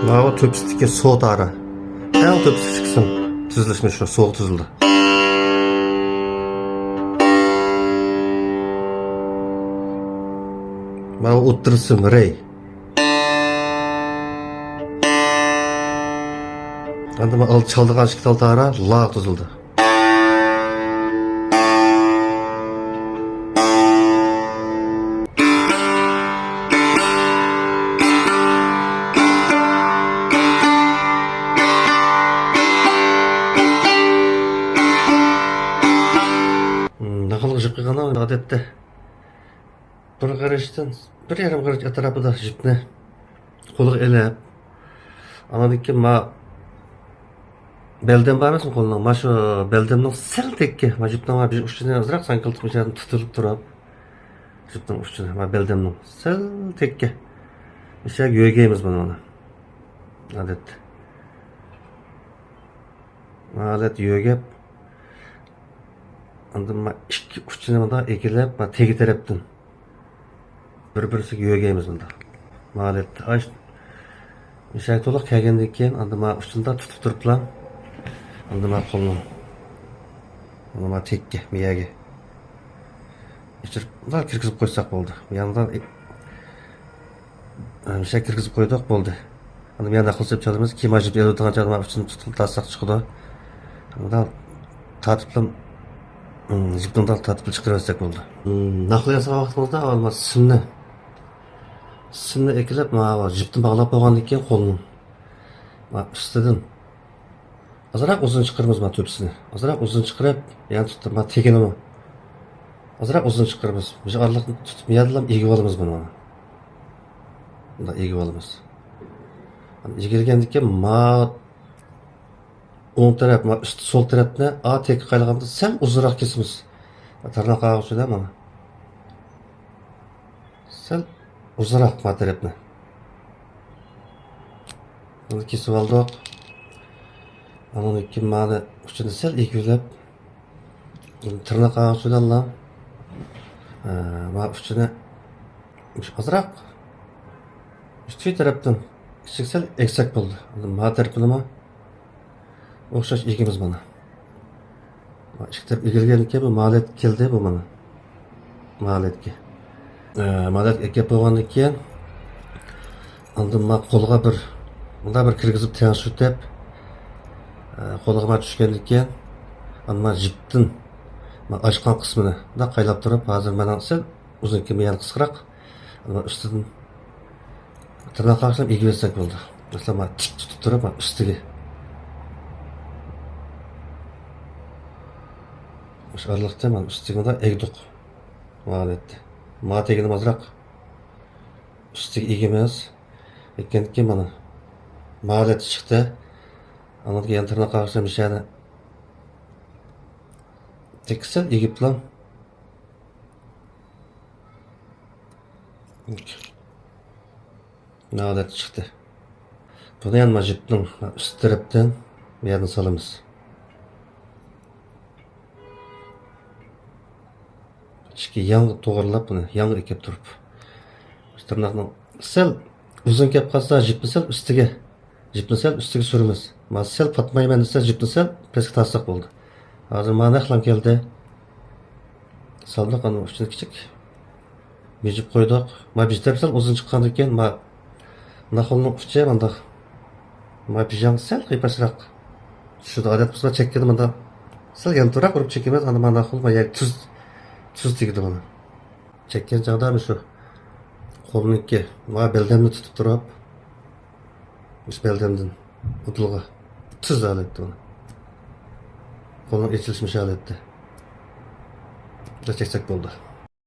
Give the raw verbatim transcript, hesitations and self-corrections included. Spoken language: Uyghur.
ماۋۇ تۆپىسىدىكى سو تارى. ئەڭ تۆپىسىدىكى قىسىم تۈزۈلۈشى شۇ، سوغا تۈزۈلدى. ماۋۇ ئوتتۇرىسى رەي. ئەمدى ماۋۇ ئالدى چالدىغان ئىككى تال تارى لاغا تۈزۈلدى. ناخالغا جىپ قىلغاندا ئادەتتە بىر قېرىشتىن بىر يېرىم قېرىش ئەتراپىدا جىپنى قولىغا ئېلىپ، ئاندىن كېيىن ما بەلدەم بار ئەمەسمۇ قولنىڭ؟ ما شۇ بەلدەمنىڭ سەل تەككە، ما جىپنىڭ ما بىر ئۇچىنى ئازراق ساڭگىلىتىپ، مۇشۇ يەردىن تۇتۇلۇپ تۇرۇپ، جىپنىڭ ئۇچىنى، ما بەلدەمنىڭ سەل تەككە، مۇشۇ يەرگە يۆگەيمىز بۇنى، مانا. ئادەتتە. ما ھالەتتە يۆگەپ، ئاندىن ما ئىككى ئۇچىنى مۇنداق ئېگىلەپ، ما تېگى تەرەپتىن بىر-بىرسىگە يۆگەيمىز مۇنداق. ما ھالەتتە ئاش مىشاي تولۇق كەلگەندىن كېيىن، ئاندىن ما ئۇچىندا تۇتۇپ تۇرۇپلا، ئاندىن ما قولنى، ئاندىن ما تەككە، مىيەگە ئېچىرىپ، مۇنداق كىرگۈزۈپ قويساق بولدى. يانىدا مۇشۇ كىرگۈزۈپ قويدۇق، بولدى. ئاندىن بۇ يەردە ناخال سېلىپ چالىمىز. كېيىن مانا جىپ ئېلىۋېتىدىغان چاغدا مانا ئۇچىنى تۇتۇپ تارتساق چىقىدۇ. مۇنداق تارتىپلا، مم، جىپنى مۇنداق تارتىپلا چىقىرىۋەتسەك بولدى. مم، ناخال ياسىغان ۋاقتىمىزدا ئاۋۋال مانا سىمنى، سىمنى ئەكېلىپ، مانا جىپنى باغلاپ بولغاندىن كېيىن قولنى مانا ئۈستىدىن ئازراق ئۇزۇن چىقىرىمىز مانا تۆپىسىنى. ئازراق ئۇزۇن چىقىرىپ، يەنە تۇتۇپ، مانا تېگىنىمۇ ئازراق ئۇزۇن چىقىرىمىز. مۇشۇ ئارىلىقنى تۇتۇپ، مۇيەردىلا ئېگىۋالىمىز بۇنى مانا. مۇنداق ئېگىۋالىمىز. ئېگىلگەندىن كېيىن ما ئوڭ تەرەپ، ما ئۈستى سول تەرەپنى ئا تەككە قايلىغاندا سەل ئۇزۇنراق كېسىمىز. تىرناق قاغۇچىدا مانا. سەل ئۇزۇنراق ما تەرەپنى. بۇنى كېسىۋالدۇق. ئاندىن كېيىن مانى ئۇچىنى سەل ئېگىۋېلىپ، تىرناق قاغۇچى بىلەنلا، ئە، ما ئۇچىنى ئازراق ئۈستى تەرەپتىن كىچىك سەل ئەگسەك بولدى. ما تەرىپىنىمۇ ئوخشاش ئېگىمىز مانا. ئىككى تەرەپ ئېگىلگەندىن كېيىن بۇ مالەتكە كەلدى، بۇ مانا. مالەتكە. ئە، مالەتكە ئەكەپ بولغاندىن كېيىن، ئاندىن ما قولغا بىر، مۇنداق بىر كىرگۈزۈپ تەڭشىتىپ، ئە، قولغا ما چۈشكەندىن كېيىن، ئاندىن ما جىپتىن ما ئاچقان قىسمىنى مۇنداق قايلاپ تۇرۇپ، ھازىر مانا سەل ئۇزۇن كېمە يەنە قىسقىراق. ئاندىن ئۈستىدىن تىرناق قاغۇچىنى ئېگىۋەتسەك بولدى. مەسىلەن، مانا تىك تۇتۇپ تۇرۇپ، مانا ئۈستىگە. مۇشۇ ئارىلىقتا مانا ئۈستىگە مۇنداق ئەگدۇق. مانا ھالەتتە. ما تېگىنى ئازراق ئۈستىگە ئېگىمىز. ئەگكەندىن كېيىن مانا ما ھالەتتە چىقتى. ئاندىن كېيىن يەنە تىرناق قاغۇچىنى مۇشۇ يەرنى تەككە سەل ئېگىپلا. مانا ھالەتتە چىقتى. بۇنى يەنە مانا جىپنىڭ ئۈست تەرەپتىن بۇ يەردىن سالىمىز. ئىككى يانغا توغرىلاپ بۇنى يانغا ئېكىپ تۇرۇپ. تىرناقنىڭ سەل ئۇزۇن كەپ قالسا جىپنى سەل ئۈستىگە، جىپنى سەل ئۈستىگە سۈرىمىز. مانا سەل پاتمايمەن دېسە جىپنى سەل پەسكە تارتساق بولدى. ھازىر مانا نەقلەم كەلدى. سالدۇق ئانىڭ ئۈستىنى كىچىك. بېجىپ قويدۇق. ما بىر تەرەپ سەل ئۇزۇن چىققاندىن كېيىن، ما ناخالنىڭ ئۇچى مانداق. ما بىجاڭ سەل قىيپاشراق چۈشىدۇ. ئادەتتە بىز چەككەندە مانداق سەل يانتۇراق ئۇرۇپ چېكىمىز. ئاندىن ما ناخال ما يەر تۈز، تۈز تېگىدۇ مانا. چەككەن چاغدا مۇشۇ قولنىڭكى ما بەلدەمنى تۇتۇپ تۇرۇپ، مۇشۇ بەلدەمدىن ئۇدۇلغا تۈز ھالەتتە ئۇنى. قولنىڭ ئېچىلىشى مۇشۇ ھالەتتە. بىر چەكسەك بولدى.